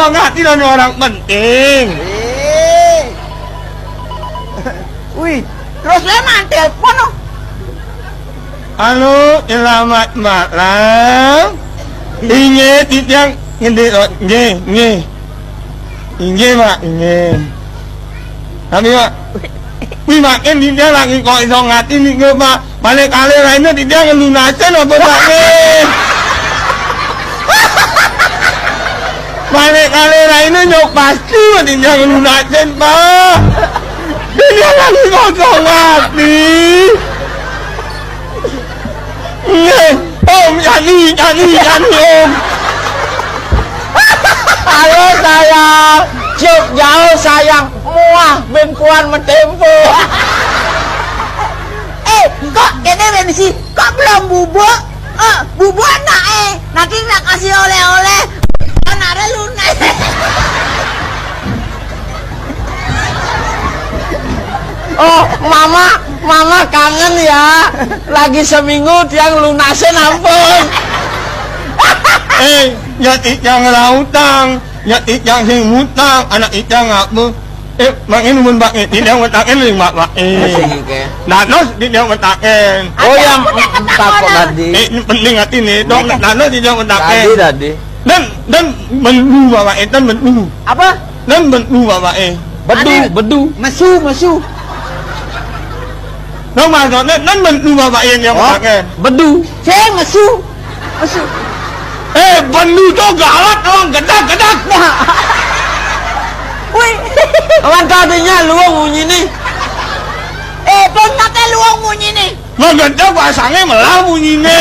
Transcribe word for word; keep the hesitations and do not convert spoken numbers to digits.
Ngerti lah, ini orang penting. Eh. Wih, terus lé mantelepon, oh. Halo, selamat malam. Inggih, titiang ngendi, oh, nggih, nggih. Inggih, Mak, inggih. Tapi, Mak, wih, Mak, kan titiang lagi kok iso ngerti nih, Mak. Balik kali lainnya titiang ngelunasin apa, Mak, nggih? Balik kali lainnya nyok pasti titiang ngelunasin, Pak. Titiang lagi kok iso ngerti. Nggih, Om, Yani, Yani, Yani, Om. Halo, sayang. Cium jauh, sayang. Muah, ben puan metempo. Eh, kok kéné, Bensi? Kok belum bubuk? Eh, bubuk nak, eh. Nanti nak kasih oleh-oleh. Anaknya lunas. Oh, Mama, Mama kangen ya. Lagi seminggu tiang lunasin ampun. Eh, ya titiang ngelautang, ya titiang sing ngutang, anak titiang apa? Eh, Mak, ini mun, Mak, ini yang wetakin nih, Mak, Mak. Eh. Masih, Kak. Dados titiang wetakin. Oh, yang tak kok tadi. Eh, ini penting hati nih, dong. Iya, Kak. Dados titiang wetakin. Tadi, tadi. Dan, dan bendu bapak, eh, dan bendu. Apa? Dan bendu bapak, eh. Bedu, ada bedu. Mesu, mesu. Nah, maksudnya, dan bendu bapak, eh, yang Oh, pakai. Bedu. Saya mesu. Mesu. Eh, bendu tuh galak, orang gedak-gedak. Wih. Kawan tadinya luang bunyi nih. Eh, pun kata luang bunyi nih. Lah, gedak pasangnya melah bunyinya.